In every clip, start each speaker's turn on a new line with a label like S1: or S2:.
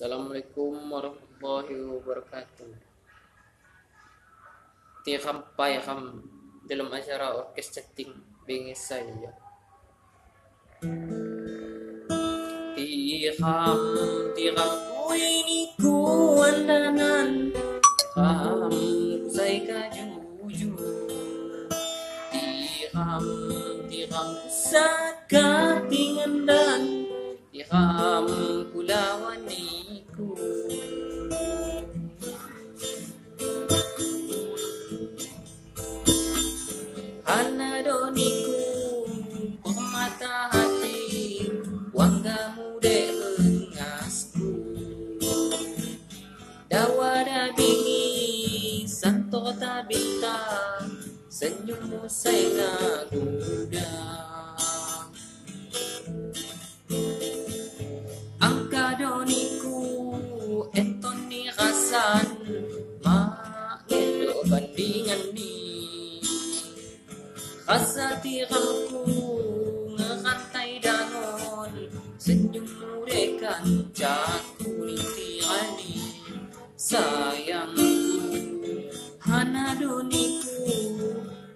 S1: Assalamualaikum warahmatullahi wabarakatuh. Tiram pairam dalam acara orkes chatting bengi saya. Tiram tiram ini ku andanan ram saya kajujur. Tiram tiram sakatingandan tiram kulawaniku. Hanadoniku permata hati wanggamu dek rengasku. Dawada bingi santo tabita senyummu saya ngagoda. Angkadoniku entoni rasan mak ngedok bandingan ni. Rasa tiramku ngerantai dangon senyummu dekan caku tirani. Sayangku hanadoniku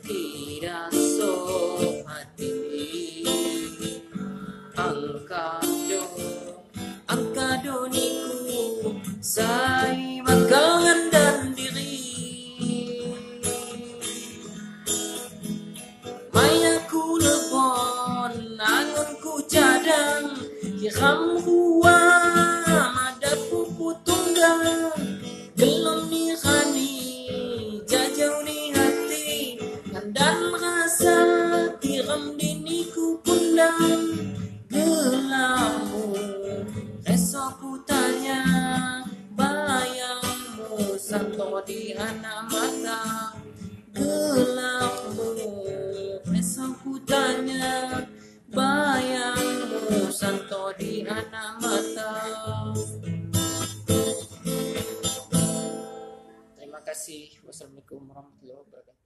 S1: tidak sok hati. Angkado angkadoniku say makangan dan diri. Mayaku lebon angonku cadang kiram ruwa madapu putunggang. Gelom ni khani jajau ni hati dan rasa tiram diniku kundang. Gelamu esok ku tanya bayangmu santo di anak mata. Gelapmu esok ku tanya bayangmu santo di anak mata. Terima kasih. Wassalamualaikum warahmatullahi wabarakatuh.